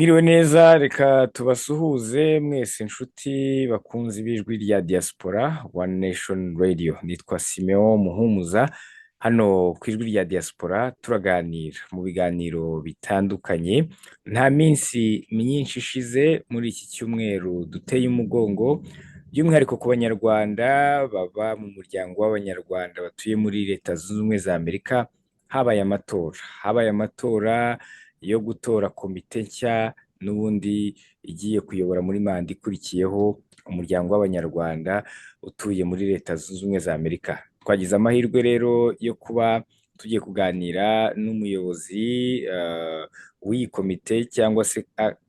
Mwiriwe neza, reka tubasuhuze mwese inshuti bakunzi b'Ijwi rya Diaspora One Nation Radio. Nitwa Simeon Muhumuza, hano ku Ijwi rya Diaspora turaganira mu biganiro bitandukanye. Nta minsi myinshi ishize muri iki cyumweru duteye umugongo, by'umwihariko ku Banyarwanda baba mu muryango w'Abanyarwanda batuye muri Leta Zunze Ubumwe za Amerika, habaye amatora. Habaye amatora yo gutora komite nshya n'ubundi igiye kuyobora muri manda ikurikiyeho umuryango w'Abanyarwanda utuye muri Leta Zunze Ubumwe za Amerika. Twagize amahirwe rero yo kuba tugiye kuganira n'umuyobozi w'iyi komite, cyangwa se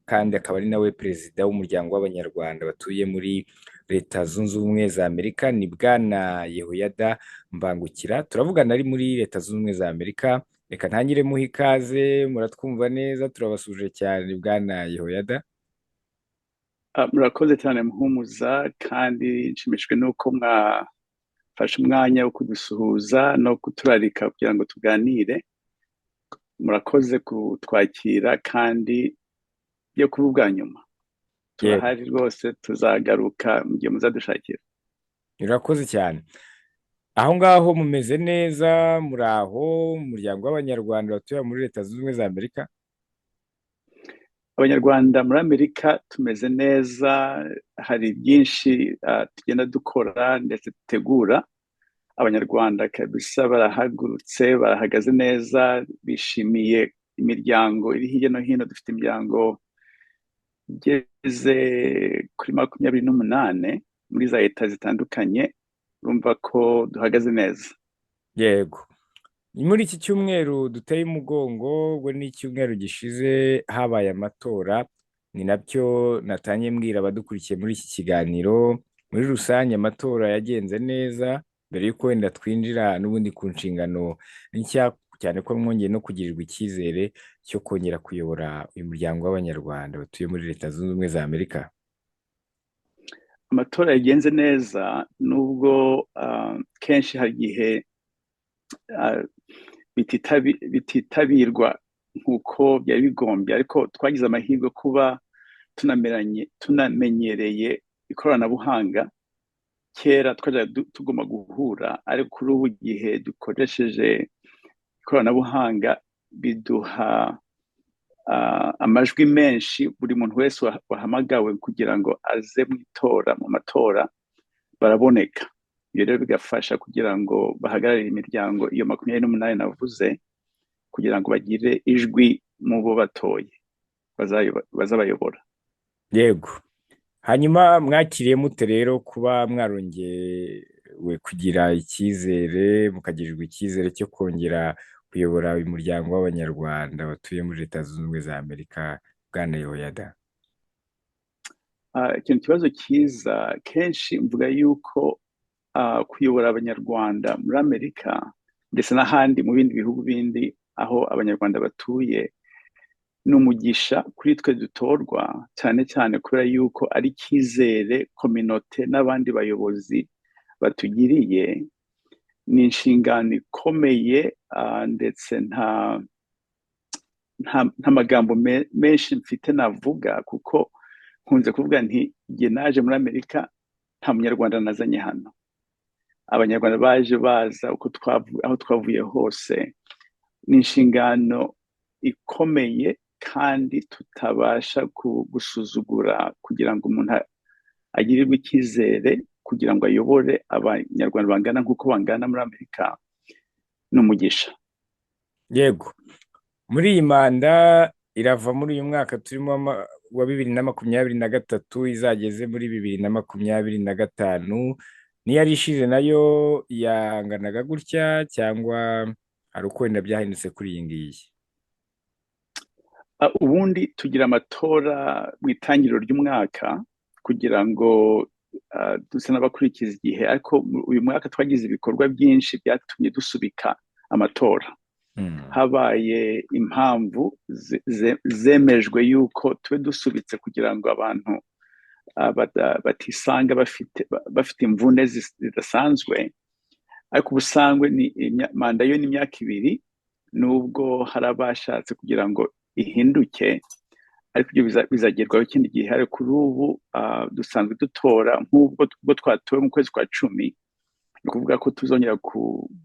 kandi akaba ari nawe perezida w'umuryango w'Abanyarwanda batuye muri Leta Zunze Ubumwe za Amerika, ni Bwana Yehoyada Mbangukira. Turavugana ari muri Leta Zunze Ubumwe za Amerika. Reka ntangire muhe ikaze, muratwumva neza, turabasuje cyane Bwana Yehoyada. Murakoze cyane Muhumuza, kandi nshimishijwe n'uko mwafashe umwanya wo kudusuhuza no kuturarika kugira ngo tuganire. Murakoze kutwakira, kandi yo kuba ubwa nyuma. Turahari rwose, tuzagaruka mu gihe muzadushakira. Urakoze cyane. Aho ngaho mumeze neza, muri aho umuryango w'Abanyarwanda batuye muri Leta Zunze Ubumwe za Amerika? Abanyarwanda muri Amerika tumeze neza, hari byinshi tugenda dukora ndetse dutegura. Abanyarwanda kabisa barahagurutse, barahagaze neza, bishimiye imiryango iri hirya no hino. Dufite imiryango igeze kuri 28 muri za leta zitandukanye, urumva ko duhagaze neza. Yego. Muri iki cyumweru duteye umugongo, ubwo ni icyumweru gishize, habaye amatora, ni nabyo natangiye mbwira abadukurikiye muri iki kiganiro. Muri rusange amatora yagenze neza, mbere y'uko wenda twinjira n'ubundi ku nshingano nshya, cyane ko mwongeye no kugirirwa icyizere cyo kongera kuyobora uyu muryango w'Abanyarwanda batuye muri Leta Zunze Ubumwe za Amerika. Amatora yagenze neza, nubwo kenshi hari igihe bititabirwa nk'uko byari bigombye, ariko twagize amahirwe kuba tunameranye, tunamenyereye ikoranabuhanga. Kera twajyaga tugomba guhura, ariko kuri ubu igihe dukoresheje ikoranabuhanga biduha amajwi menshi. Buri muntu wese wahamagawe kugira ngo aze mu itora, mu matora, baraboneka. Ibyo rero bigafasha kugira ngo bahagararire imiryango iyo 28 navuze, kugira ngo bagire ijwi mu bo batoye bazabayobora. Yego. Hanyuma mwakiriye mute rero kuba mwarongewe kugira icyizere, mukagirirwa icyizere cyo kongera kuyobora uyu muryango w'Abanyarwanda batuye muri Leta Zunze Ubumwe za Amerika, Bwana Yehoyada? Ikintu kibazo cyiza. Kenshi mvuga yuko kuyobora Abanyarwanda muri Amerika ndetse n'ahandi mu bindi bihugu bindi aho Abanyarwanda batuye ni umugisha kuri twe dutorwa, cyane cyane kubera yuko ari icyizere kominote n'abandi bayobozi batugiriye. Ni inshingano ikomeye, ndetse nta magambo menshi mfite navuga, kuko nkunze kuvuga nti igihe naje muri Amerika nta Munyarwanda nazanye hano. Abanyarwanda baje baza uko aho twavuye hose. Ni inshingano ikomeye kandi tutabasha gusuzugura, kugira ngo umuntu agirirwe icyizere kugira ngo ayobore Abanyarwanda bangana nk'uko bangana muri Amerika ni umugisha. Yego. Muri iyi manda irava muri uyu mwaka turimo wa 2023, izageze muri 2025, niyo yari ishize nayo yanganaga gutya, cyangwa hari uko wenda byahindutse kuri iyi ngiyi? Ubundi tugira amatora mu itangiriro ry'umwaka kugira ngo dusa n'abakurikiza igihe, ariko uyu mwaka twagize ibikorwa byinshi byatumye dusubika amatora. Habaye impamvu zemejwe yuko tube dusubitse kugira ngo abantu batisanga bafite imvune zidasanzwe. Ariko ubusanzwe ni manda yo ni imyaka 2, nubwo hari abashatse kugira ngo ihinduke. Ariko ibyo bizagerwaho ikindi gihe. Ariko kuri ubu dusanzwe dutora nk'ubwo ubwo twatowe mu kwezi kwa 10, ni ukuvuga ko tuzongera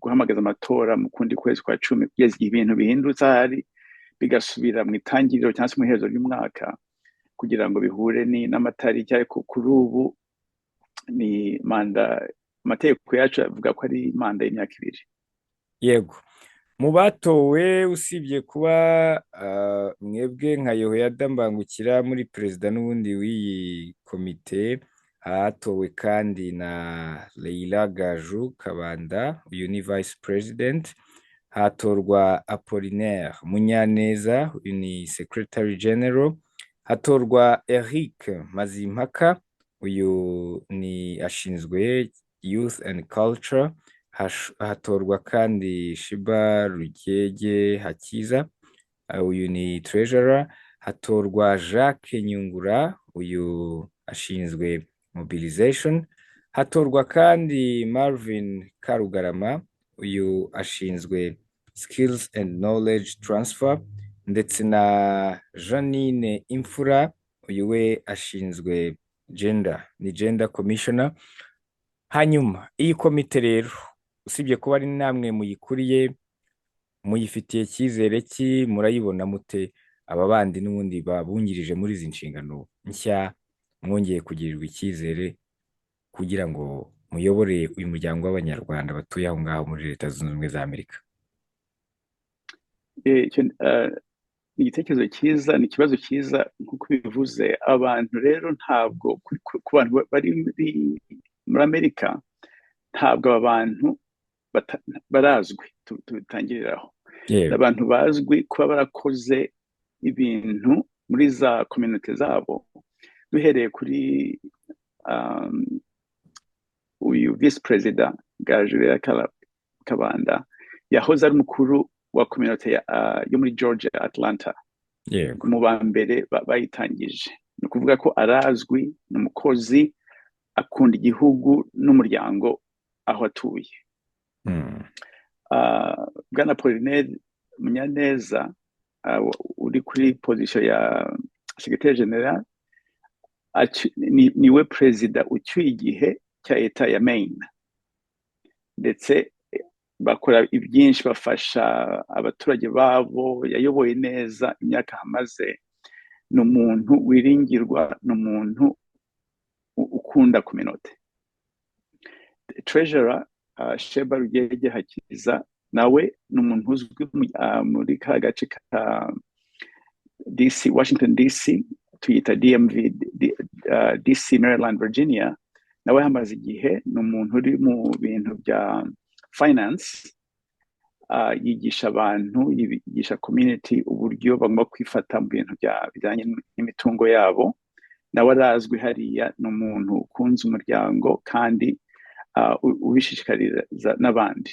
guhamagaza amatora mu kundi kwezi kwa 10, kugeza igihe ibintu bihindutse, ahari bigasubira mu itangiriro cyangwa se mu iherezo ry'umwaka, kugira ngo bihure n'amatariki. Ariko kuri ubu ni manda, amategeko yacu avuga ko ari manda y'imyaka 2. Yego, mu batowe, usibye kuba mwebwe nka Yehoyada Mbangukira muri perezida n'ubundi w'iyi komite, hatowe kandi na Leila Gaju Kabanda, uyu ni vice president, hatorwa Apollinaire Munyaneza, uyu ni secretary general, hatorwa Eric Mazimpaka, uyu ni ashinzwe youth and culture, hatorwa kandi Shiba Rugege Hakiza, uyu ni treasurer, hatorwa Jacques Nyungura, uyu ashinzwe mobilization, hatorwa kandi Marvin Karugarama, uyu ashinzwe skills and knowledge transfer, ndetse na Janine Imfura, uyu we ashinzwe gender, ni gender commissioner. Hanyuma iyi komite rero, usibye kuba ari namwe muyikuriye, muyifitiye icyizere ki? Murayibona mute, aba bandi n'ubundi babungirije muri izi nshingano nshya mwongeye kugirirwa icyizere kugira ngo muyobore uyu muryango w'Abanyarwanda batuye aho ngaho muri Leta Zunze Ubumwe za Amerika? Icyo ni igitekerezo cyiza, ni ikibazo cyiza nk'uko bivuze. Abantu rero ntabwo ku bantu bari muri Amerika, ntabwo aba bantu barazwi. Tubitangiriraho. Abantu bazwi kuba barakoze ibintu muri za communauté zabo, duhereye kuri uyu visi perezida Gaju Kabanda, yahoze ari umukuru wa communauté yo muri Georgia, Atlanta, mu ba mbere bayitangije. Ni ukuvuga ko arazwi, ni umukozi, akunda igihugu n'umuryango aho atuye. Bwana Apollinaire Munyaneza, uri kuri position ya secrétaire général, niwe perezida ucyuye igihe cya Leta ya Maine, ndetse bakora ibyinshi, bafasha abaturage babo. Yayoboye neza imyaka ahamaze, ni umuntu wiringirwa, ni umuntu ukunda communauté. Treasurer Sheba Rugege Hakiza nawe ni umuntu uzwi muri ka gace ka DC, Washington DC, tuyita DMV, DC, Maryland, Virginia. Nawe hamaze igihe, ni umuntu uri mu bintu bya finance, yigisha abantu, yigisha community uburyo bagomba kwifata mu bintu bijyanye n'imitungo yabo. Nawe arazwi hariya, ni umuntu ukunze umuryango kandi ubishishikariza n'abandi.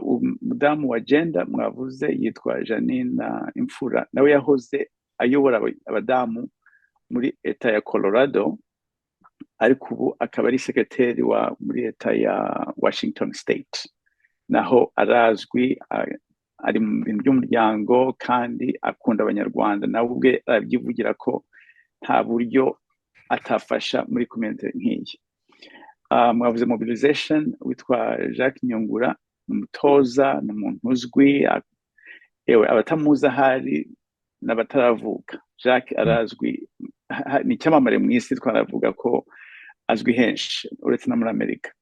Umudamu wa gender mwavuze yitwa Janine Imfura, nawe yahoze ayobora abadamu muri Leta ya Colorado, ariko ubu akaba ari sekreteri wa muri Leta ya Washington State. Naho arazwi, ari mu bintu by'umuryango kandi akunda Abanyarwanda. Nawe ubwe arabyivugira ko nta buryo atafasha muri community nk'iyi. Mwavuze mobilization, witwa Jacques Nyungura, ni umutoza, ni umuntu uzwi, yewe abatamuzi ahari n'abataravuka. Jacques arazwi, ni icyamamare mu isi, twanavuga ko azwi henshi uretse no muri Amerika.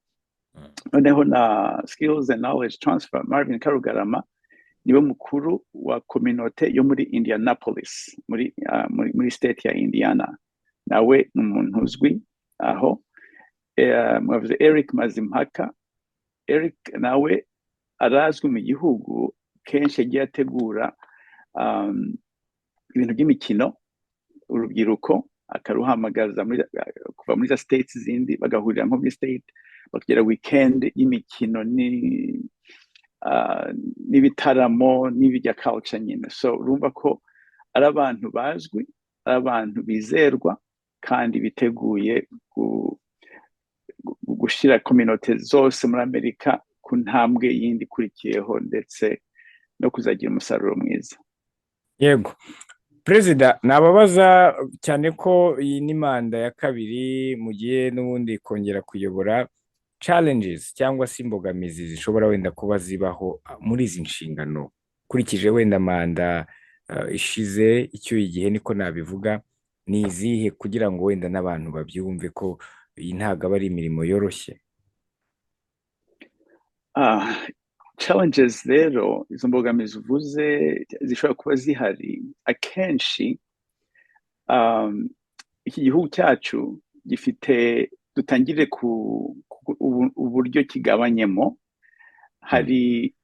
Noneho na skills and knowledge transfer, Marvin Karugarama, niwe mukuru wa communauté yo muri Indianapolis, muri state ya Indiana. Nawe ni umuntu uzwi aho. Mwavuze Eric Mazimpaka. Eric nawe arazwi mu gihugu, kenshi yagiye ategura ibintu by'imikino, urubyiruko akaruhamagaza kuva muri za states zindi, bagahurira nko muri state, bakagira weekend y'imikino ni n'ibitaramo n'ibijya culture nyine. So urumva ko ari abantu bazwi, ari abantu bizerwa kandi biteguye gushyira communauté zose muri Amerika ku ntambwe yindi ikurikiyeho, ndetse no kuzagira umusaruro mwiza. Yego. Perezida, nababaza cyane ko iyi ni manda ya kabiri mugiye n'ubundi kongera kuyobora, challenges cyangwa se imbogamizi zishobora wenda kuba zibaho muri izi nshingano, ukurikije wenda manda ishize icyuye igihe, niko nabivuga, ni izihe, kugira ngo wenda n'abantu babyumve ko iyi ntabwo aba ari imirimo yoroshye? Challenges rero, izo mbogamizi uvuze zishobora kuba zihari akenshi, iki gihugu cyacu gifite, dutangire ku uburyo kigabanyemo. Hari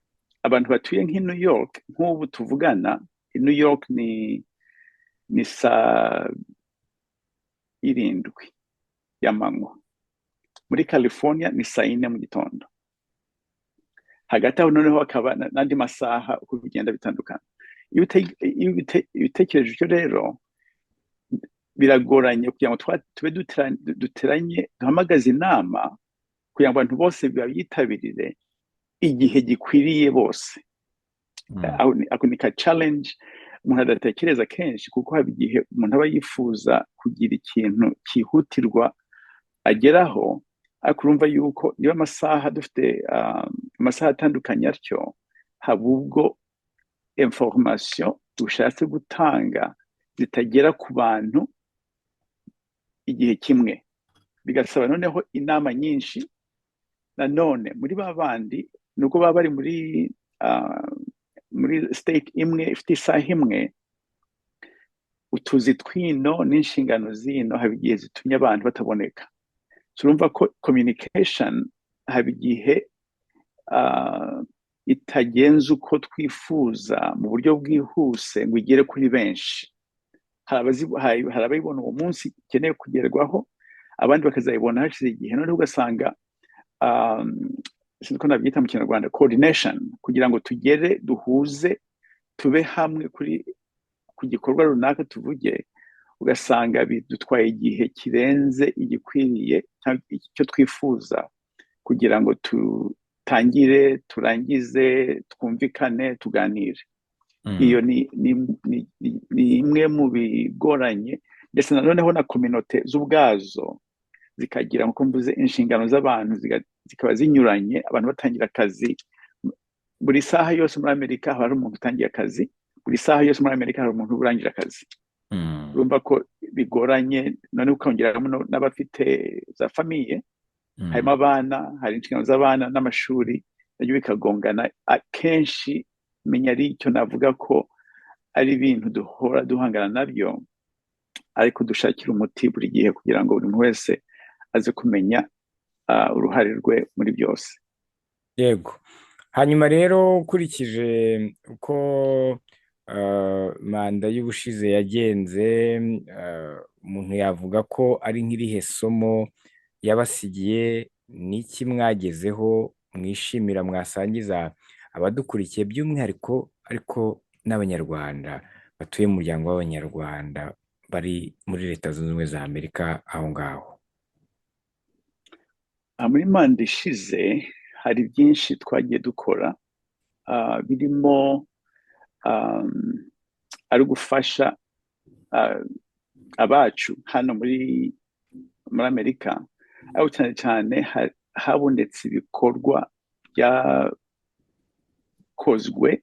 abantu batuye nk'i New York, nk'ubu tuvugana i New York ni saa 7 y'amanywa, muri California ni saa 4 mu gitondo. Hagati aho noneho hakaba n'andi masaha uko bigenda bitandukana. Iyo utekereje utyo rero, biragoranye kugira ngo tube duteranye, duhamagaze inama kugira ngo abantu bose bayitabirire igihe gikwiriye bose. Ako ni ka challenge umuntu adatekereza kenshi, kuko haba igihe umuntu aba yifuza kugira ikintu cyihutirwa ageraho, ariko urumva yuko niba amasaha dufite amasaha atandukanye atyo, haba ubwo information dushatse gutanga zitagera ku bantu igihe kimwe, bigasaba noneho inama nyinshi. Nanone muri ba bandi, nubwo baba bari muri state imwe ifite isaha imwe, utuzi twino n'inshingano zino haba igihe zitumye abantu bataboneka. Turumva ko communication haba igihe itagenze uko twifuza mu buryo bwihuse ngo igere kuri benshi. Hari abayibona uwo munsi ikeneye kugerwaho, abandi bakazayibona hashize igihe. Noneho ugasanga, sinzi ko nabyita mu Kinyarwanda, coordination, kugira ngo tugere duhuze, tube hamwe kuri ku gikorwa runaka tuvuge, ugasanga bidutwaye igihe kirenze igikwiriye cyangwa icyo twifuza kugira ngo tutangire, turangize, twumvikane, tuganire. Iyo ni imwe mu bigoranye. Ndetse noneho na communauté z'ubwazo zikagira, nkuko mvuze, inshingano z'abantu zikaba zinyuranye. Abantu batangira akazi buri saha yose muri Amerika, haba hari umuntu utangiye akazi buri saha yose muri Amerika, hari umuntu urangije akazi. Urumva ko bigoranye. Noneho ukongeramo n'abafite za famille, harimo abana, hari inshingano z'abana n'amashuri, nabyo bikagongana akenshi. Menya ari icyo navuga ko ari ibintu duhora duhangana nabyo, ariko dushakira umuti buri gihe kugira ngo buri muntu wese aze kumenya uruhare rwe muri byose. Yego. Hanyuma rero, ukurikije uko manda y'ubushize yagenze, umuntu yavuga ko ari nk'irihe somo yabasigiye? N'iki mwagezeho mwishimira mwasangiza abadukurikiye by'umwihariko, ariko n'Abanyarwanda batuye mu muryango w'Abanyarwanda bari muri Leta Zunze Ubumwe za Amerika aho ngaho? Muri manda ishize hari byinshi twagiye dukora, birimo ari gufasha abacu hano muri Amerika, aho cyane cyane habonetse ibikorwa byakozwe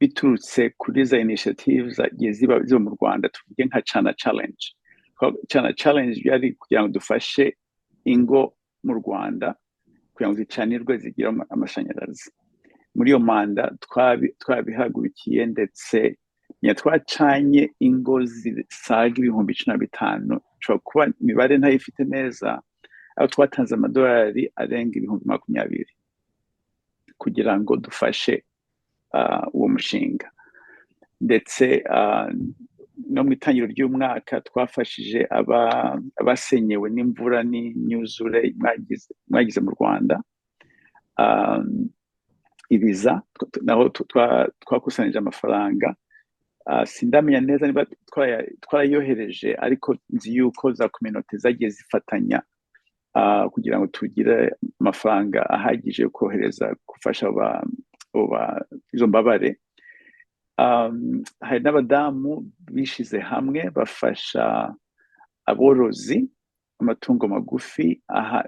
biturutse kuri za initiative zagiye ziba mu Rwanda, tuvuge nka Cana Challenge. Cana Challenge byari kugira ngo dufashe ingo mu Rwanda kugira ngo zicanirwe, zigire amashanyarazi. Muri iyo manda twabihagurukiye, ndetse twacanye ingo zisaga 15,000, nshobora kuba imibare ntayifite neza, aho twatanze amadolari arenga 20,000 kugira ngo dufashe uwo mushinga. Ndetse no mu itangiriro ry'umwaka twafashije abasenyewe n'imvura n'imyuzure mwagize mu Rwanda, ibiza, naho twakusanyije amafaranga. Sindamenya neza niba twarayohereje, ariko nzi yuko za communauté zagiye zifatanya kugira ngo tugire amafaranga ahagije yo kohereza gufasha izo mbabare. Hari n'abadamu bishize hamwe bafasha aborozi amatungo magufi aha,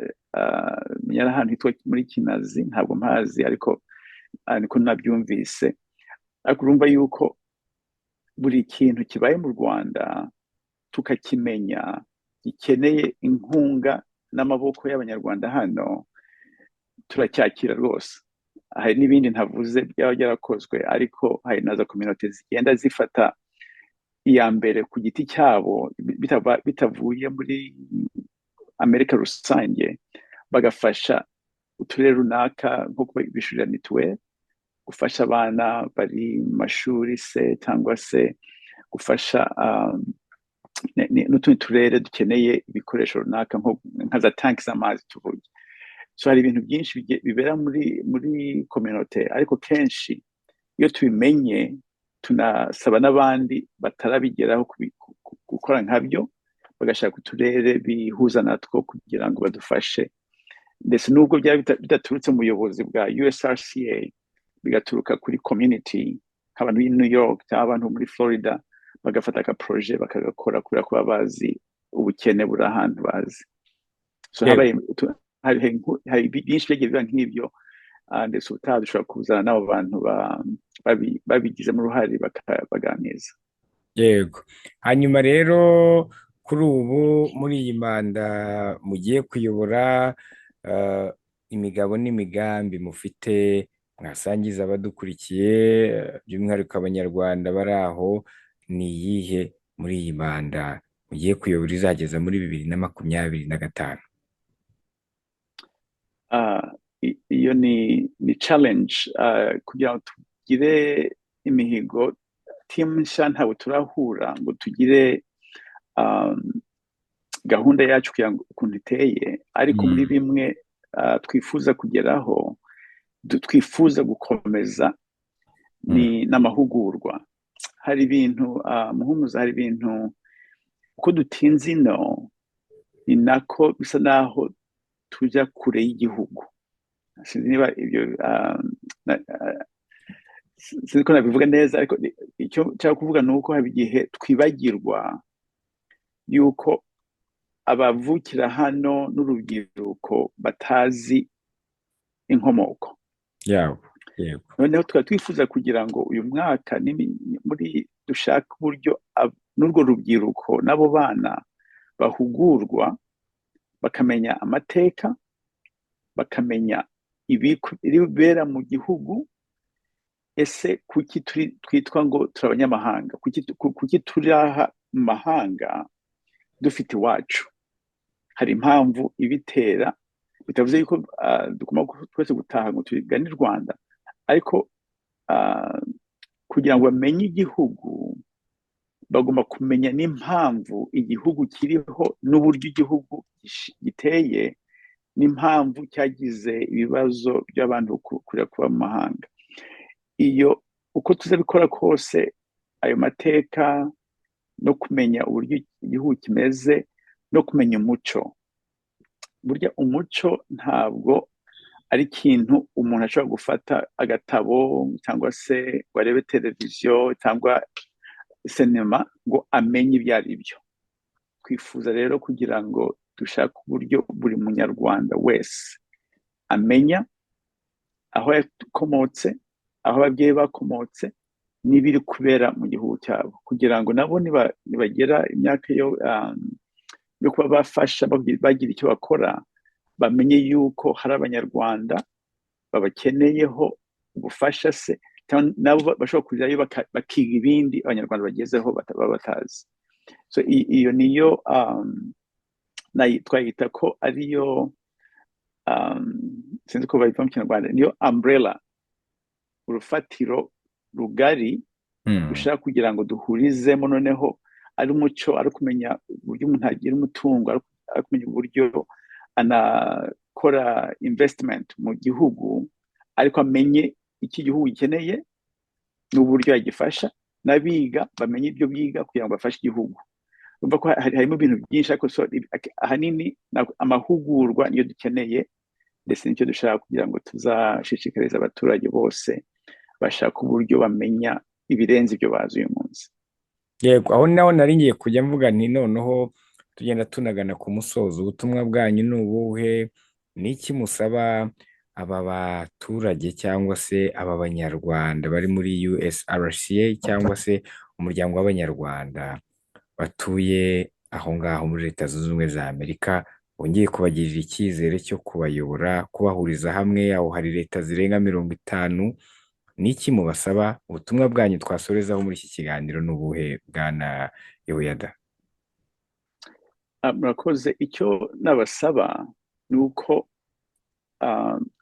yari ahantu hitwa muri Kinazi, ntabwo mpazi, ariko niko nabyumvise. Ariko urumva yuko buri kintu kibaye mu Rwanda tukakimenya gikeneye inkunga n'amaboko y'Abanyarwanda hano, turacyakira rwose. Hari n'ibindi ntavuze byaba byarakozwe, ariko hari na za communauté zigenda zifata iya mbere ku giti cyabo, bitavuye muri Amerika rusange, bagafasha uturere runaka, nko kubishyurira mituweli, gufasha abana bari mu mashuri se, cyangwa se gufasha n'utundi turere dukeneye ibikoresho runaka, nka za tanki z'amazi tuvuge. So hari ibintu byinshi bibera muri communauté, ariko kenshi iyo tubimenye tunasaba n'abandi batarabigeraho gukora nkabyo, bagashaka uturere bihuza natwo kugira ngo badufashe. Ndetse nubwo byaba bidaturutse mu buyobozi bwa USRCA, bigaturuka kuri community, nk'abantu b'i New York cyangwa abantu muri Florida, bagafata aka projet bakagakora kubera ko baba bazi ubukene buri ahantu bazi. So hari byinshi byagiye biba nk'ibyo, ndetse ubutaha dushobora kuzana n'abo bantu babigizemo uruhare bakabaganiriza. Yego. Hanyuma rero kuri ubu muri iyi manda mugiye kuyobora, imigabo n'imigambi mufite mwasangiza abadukurikiye, by'umwihariko Abanyarwanda bari aho, ni iyihe muri iyi manda mugiye kuyobora izageza muri 2025? Iyo ni challenge, kugira ngo tugire imihigo. Team nshya, ntabwo turahura ngo tugire gahunda yacu kugira ngo ukuntu iteye, ariko muri bimwe twifuza kugeraho, twifuza gukomeza ni n'amahugurwa. Hari ibintu, Muhumuza, hari ibintu uko dutinze ino ni nako bisa naho tujya kure y'igihugu. Sinzi niba ibyo sinzi ko nabivuga neza, ariko icyo nshaka kuvuga ni uko haba igihe twibagirwa yuko abavukira hano n'urubyiruko batazi inkomoko yabo, yego. Noneho tukaba twifuza kugira ngo uyu mwaka muri dushake uburyo n'urwo rubyiruko n'abo bana bahugurwa, bakamenya amateka, bakamenya ibibera mu gihugu. Ese kuki twitwa ngo turi abanyamahanga? Kuki turi aha mu mahanga dufite iwacu? Hari impamvu ibitera. Bitavuze yuko tugomba twese gutaha ngo tugane i Rwanda, ariko kugira ngo bamenye igihugu bagomba kumenya n'impamvu igihugu kiriho, n'uburyo igihugu giteye, n'impamvu cyagize ibibazo by'abantu kujya kuba mu mahanga. Iyo uko tuzabikora kose, ayo mateka no kumenya uburyo igihugu kimeze no kumenya umuco. Burya umuco ntabwo ari ikintu umuntu ashobora gufata agatabo cyangwa se ngo arebe televiziyo cyangwa sinema ngo amenye ibyo ari byo. Twifuza rero kugira ngo dushake uburyo buri Munyarwanda wese amenya aho yakomotse, aho ababyeyi bakomotse, n'ibiri kubera mu gihugu cyabo, kugira ngo nabo nibagera imyaka yo kuba bafasha, bagira icyo bakora, bamenye yuko hari Abanyarwanda babakeneyeho ubufasha se, cyangwa nabo bashobora kujyayo bakiga ibindi Abanyarwanda bagezeho baba batazi. So iyo niyo twayita ko ariyo, sinzi ko babivuga mu Kinyarwanda, niyo umbrella, urufatiro rugari dushaka kugira ngo duhurizemo. Noneho ari umuco, ari kumenya uburyo umuntu agira umutungo, ari kumenya uburyo anakora investment mu gihugu, ariko amenye icyo igihugu gikeneye n'uburyo yagifasha, n'abiga bamenye ibyo biga kugira ngo bafashe igihugu. Urumva ko harimo ibintu byinshi, ariko so, ahanini amahugurwa niyo dukeneye, ndetse nicyo dushaka kugira ngo tuzashishikarize abaturage bose bashaka uburyo bamenya. ibirenze ibyo bazi uyu munsi. Yego, aho naho nari ngiye kujya mvuga nti noneho tugenda tunagana ku musozo, ubutumwa bwanyu ni ubuhe? Ni iki musaba aba baturage cyangwa se aba banyarwanda bari muri USRCA cyangwa se umuryango w'abanyarwanda batuye aho ngaho muri Leta Zunze Ubumwe za Amerika, wongeye kubagirira icyizere cyo kubayobora, kubahuriza hamwe? Aho hari leta zirenga 50. Ni iki mubasaba? Ubutumwa bwanyu twasorezaho muri iki kiganiro ni ubuhe, bwana Yehoyada? Murakoze. Icyo nabasaba ni uko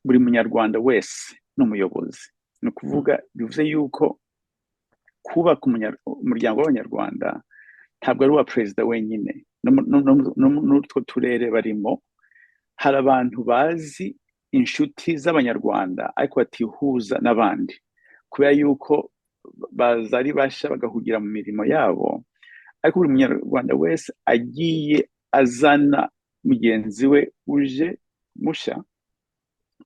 buri munyarwanda wese ni umuyobozi. Ni ukuvuga, bivuze yuko kubaka umuryango w'abanyarwanda ntabwo ari uwa perezida wenyine. No n'utwo turere barimo hari abantu bazi inshuti z'abanyarwanda ariko batihuza n'abandi kubera yuko baza ari bashya, bagahugira mu mirimo yabo. Ariko buri munyarwanda wese agiye azana mugenzi we uje mushya,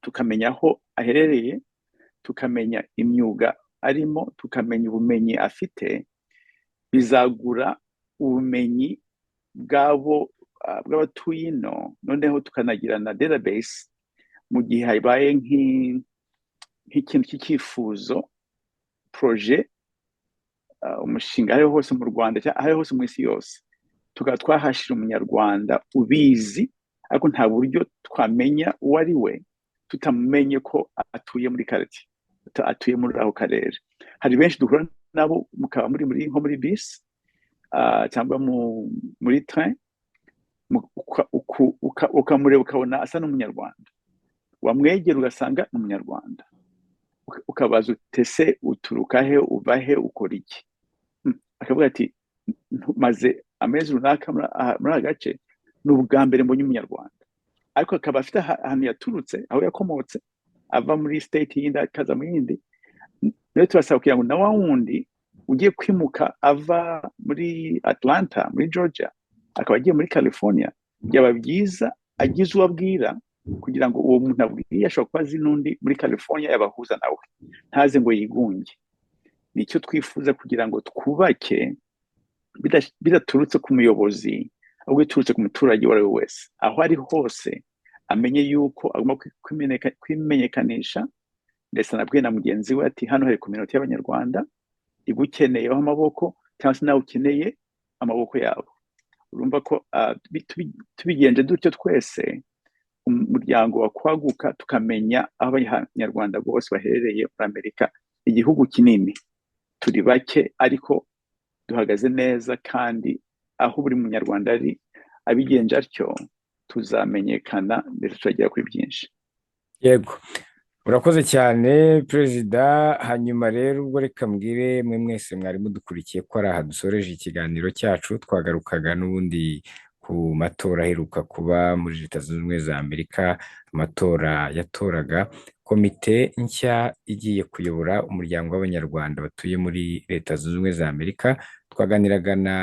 tukamenya aho aherereye, tukamenya imyuga arimo, tukamenya ubumenyi afite, bizagura ubumenyi bw'abo bw'abatuye ino. Noneho tukanagira na database mu gihe habaye nk'ikintu cy'icyifuzo, projet, umushinga, aho hose mu Rwanda cyangwa aho hose mu isi yose, tukaba twahashira umunyarwanda ubizi, ariko nta buryo twamenya uwo ari we tutamumenye ko atuye muri quartier, atuye muri ako karere. Hari benshi duhura nabo, mukaba muri nko muri bisi cyangwa muri train, ukamureba ukabona asa n'umunyarwanda, wamwegera ugasanga ni umunyarwanda, ukabaza uti: "Ese uturuka he? Uva he? Ukora iki?" Akavuga ati: "Maze amezi runaka muri aka gace, ni ubwa mbere mbonye umunyarwanda." Ariko akaba afite ahantu yaturutse, aho yakomotse, ava muri state yindi akaza mu yindi. Rero turasaba kugira ngo na wa wundi ugiye kwimuka ava muri Atlanta, muri Georgia, akaba agiye muri California, byaba byiza agize uwo abwira, kugira ngo uwo muntu abwiye ashobora kuba azi n'undi muri California yabahuza nawe, ntaze ngo yigunge. Nicyo twifuza, kugira ngo twubake bidaturutse ku muyobozi, ahubwo biturutse ku muturage uwo ari we wese, aho ari hose, amenye yuko agomba kwimenyekanisha, ndetse anabwiye na mugenzi we ati: "Hano hari communauté y'abanyarwanda igukeneyeho amaboko, cyangwa se nawe ukeneye amaboko yabo." Urumva ko tubigenje dutyo twese, umuryango wakwaguka, tukamenya aho abanyarwanda bose baherereye muri Amerika. Igihugu kinini, turi bake ariko duhagaze neza, kandi aho buri munyarwanda ari abigenje atyo, tuzamenyekana ndetse turagera kuri byinshi. Yego, urakoze cyane, perezida. Hanyuma rero ubwo reka mbwire mwe mwese mwari mudukurikiye ko ari aha dusoreje ikiganiro cyacu. Twagarukaga n'ubundi ku matora aheruka kuba muri Leta Zunze Ubumwe za Amerika, amatora yatoraga komite nshya igiye kuyobora umuryango w'abanyarwanda batuye muri Leta Zunze Ubumwe za Amerika. Twaganiraga na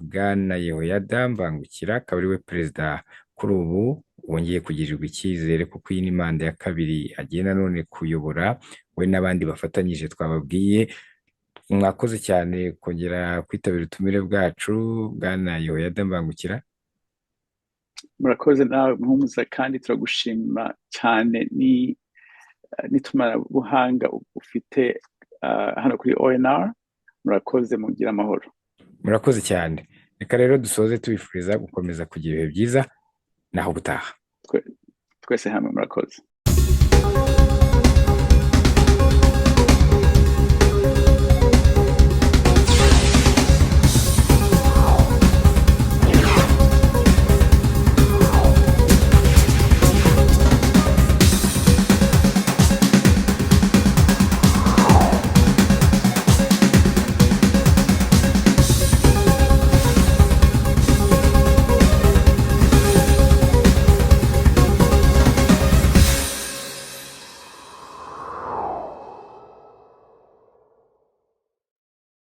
bwana Yehoyada Mbangukira, akaba ariwe perezida kuri ubu wongeye kugirirwa icyizere, kuko iyi ni manda ya kabiri agiye nanone kuyobora, we n'abandi bafatanyije twababwiye. Mwakoze cyane kongera kwitabira ubutumire bwacu, bwana Yehoyada Mbangukira. Murakoze nawe, Muhumuza, kandi turagushima cyane ni n'itumanabuhanga ufite hano kuri ONR. Murakoze, mugire amahoro. Murakoze cyane. Reka rero dusoze tubifuriza gukomeza kugira ibihe byiza, naho ubutaha. Twese hamwe, murakoze.